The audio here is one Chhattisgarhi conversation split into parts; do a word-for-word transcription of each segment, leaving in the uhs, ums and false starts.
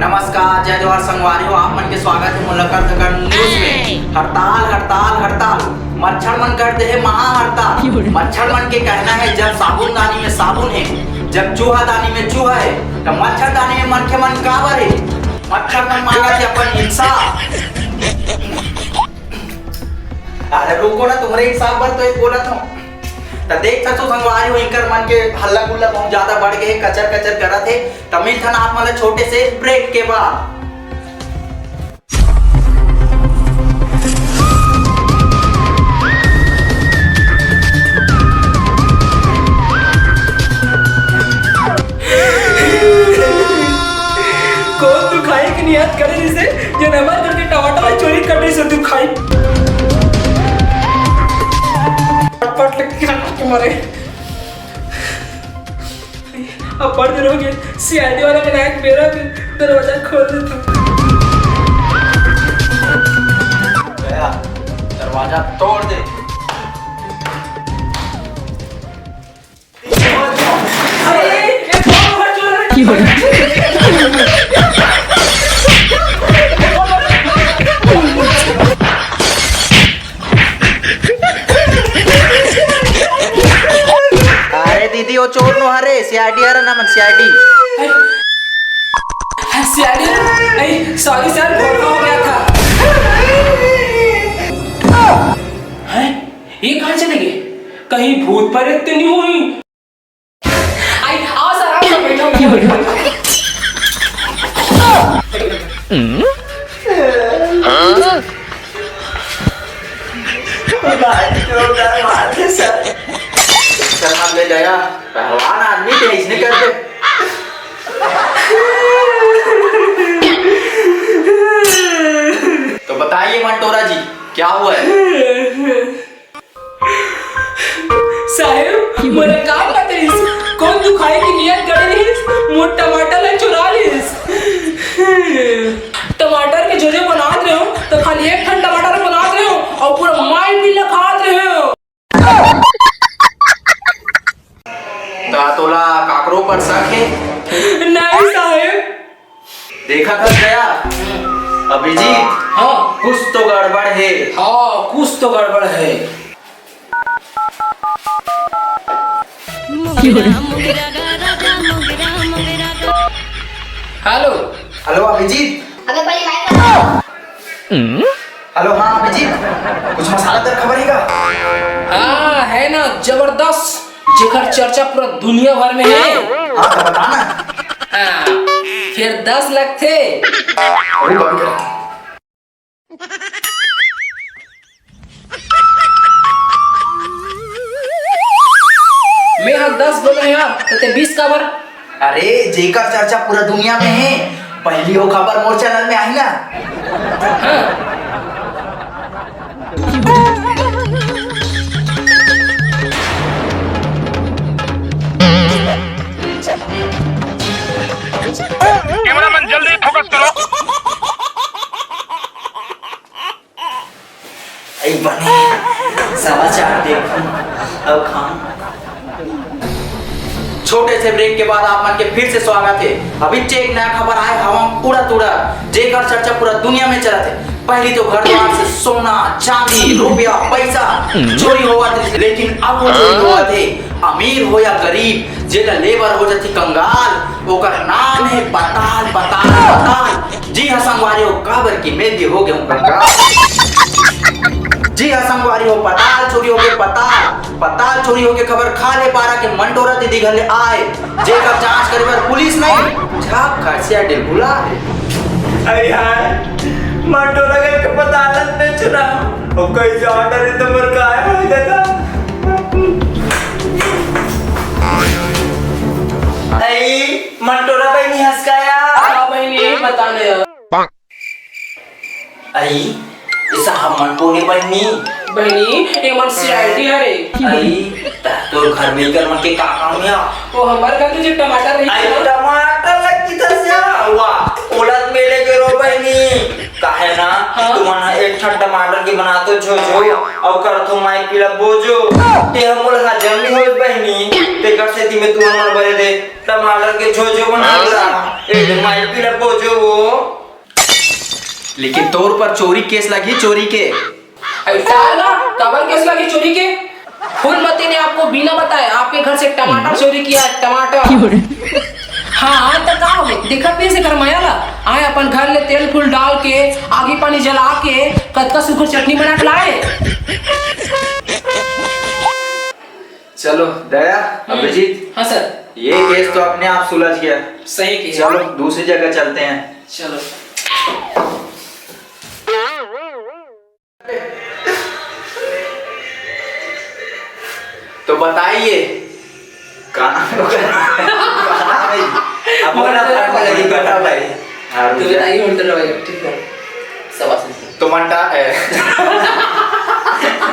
नमस्कार, जय जोहार संगवारी हो, आप मन के स्वागत हे मुलाकात कर न्यूज में। हड़ताल, हड़ताल, हड़ताल, मच्छर मन कर दे हे महा हड़ताल। मच्छर मन के कहना है, जब साबुनदानी में साबुन है, जब चूहादानी में चूहा है, तो मच्छरदानी में मनखे मन काबर है? मच्छर मन मांगत हे अपन इंसाफ। अरे रुको ना, तुम्हरे इंसाफ बर तो एक बोलत हूँ। त देख सकथो संगवारी हो, इनकर मन के हल्ला गुल्ला बहुत ज्यादा बढ़ गए, कचर कचर करत हे। त मिलथन आप मन ला छोटे से ब्रेक के बाद। कौन तू खाए के नियत करे रिसे, जेन हमर घर के टमाटर ला चोरी कर रिसे तू खाई? फटफट लग के मरे। अब बड़ देर हो गए, सीआईडी वाला मन आए के बेरा भी दरवाजा खोल देता। गया, दरवाजा तोड़ दे। अरे, ये कौन है चोर है? अरे दीदी, वो चोर नो हरे, सीआईडी हरे ना मन, सीआईडी। सीआईडी? अरे, सॉरी सर, धोखा हो गया था। हैं? ये कहाँ चले गए? कहीं भूत प्रेत तो नहीं हुई? आई, आओ सर, आओ सर, बैठो, बैठो, बैठो। भाई, क्यों डर मारते सर? सर, हम ले जाया, पहलवान आदमी थे, इसने कर दे। तो बताइए मंटोरा जी, क्या हुआ है? साहेब, मोला का पता रिहिस, कौन तू खाए के नियत करे रिहिस, मोर टमाटर ला चुरा लिस। टमाटर के जो जो बनात रहे हो, तो खाली एक ठन टमाटर बनात रहे हो, और पूरा माई पीला खात रहे हो। त तोला काकरो पर शक हे? नहीं साहेब। देखा था दया, अभिजीत, हाँ। कुछ तो गड़बड़ है। हाँ, कुछ तो गड़बड़ है। हेलो। हेलो अभिजीत। अबे पहले माइक लगा। हेलो, हाँ अभिजीत, कुछ मसालेदार खबर है का? हाँ, है ना, जबरदस्त, जेकर चर्चा पूरा दुनिया भर में है। हाँ, तो बता ना। हाँ, फिर दस लाख थे। अरे बाप रे। मैं हा दस बोले यार, तो ते बीस काबर? अरे, जेकर चर्चा पूरा दुनिया में है, पहली वो खबर मोर चैनल में आई ना। हाँ। कैमरामैन, जल्दी फोकस करो। ए बने, समाचार देखूं, अब खाऊं। छोटे से ब्रेक के बाद आप मन के फिर से स्वागत है। अभी एक नया खबर आए हवा उड़त उड़त, जेकर चर्चा पूरा दुनिया में चलत है। पहली तो घर द्वार से सोना, चांदी, रुपया, पैसा चोरी होवत रहिस, लेकिन अब वो चोरी होवत है। अमीर हो या गरीब, जेला लेबर हो जाती कंगाल, ओकर नाम है पताल, पताल, पताल। जी हाँ संगवारी हो, काबर कि मैं भी हो गया हूँ कंगाल। जी हाँ संगवारी हो, पताल चोरी हो गए, पताल, पताल चोरी हो गए। खबर खा ले पारा के मंटोरा दीदी घर ले आए, जेकर जांच करे बर पुलिस नहीं, झाप खरसिया डेल बुला है। अरे यार, मंटोरा के पताल में चुरा, और कहीं से ऑर्डर है तो मर का है, दादा। आई, मंटोरा बहिनी हंस का यार। हाँ बहिनी, यही बताने यार। आई, ये साहब मन कोने बहिनी? बहिनी, ये मन सीआईडी हरे। आई, त तोर घर में इकर मन के का काम या? वो हमर घर के जो टमाटर रही आई, ना? टमाटर लग की दस या? वाह, ओला मेले के रो बहिनी। काहे ना? हाँ? तुमन ह एक ठन टमाटर के बना तो झो झो, अउ करथो माई पीला बोजो। ते ह मोला हजम नहीं होय बहिनी। तेकर सेती में तुमन मन बने दे टमाटर के छोछो बना ला। ए माई पीला पोछो वो। लेकिन तोर ऊपर चोरी केस लगी, चोरी के। ऐसा ना, काबर केस लगी चोरी के? फूलमती ने आपको बिना बताए आपके घर से टमाटर चोरी किया, टमाटर। हाँ, तो का हो गया? देखा फिर से गरमाया ला। आए अपन घर ले तेल फूल डाल के, आगी पानी जला के, कतका सुघर चटनी बना के लाए। चलो दया, हम्म। अभिजीत, हाँ सर। ये केस तो अपने आप सुलझ गया। सही किया। चलो दूसरी जगह चलते हैं। चलो। तो बताइए, कहाँ, कहाँ भाई? अब बोला, बोला, बोला, बोला, बोला भाई। हाँ, तो रुक जा। बताइए, उल्टा रहो, ठीक है। शाबाश। तो मंटा, ए,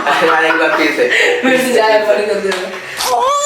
अरे यार, एक बार फिर से। फिर से जाए, बड़ी गलती हो गई।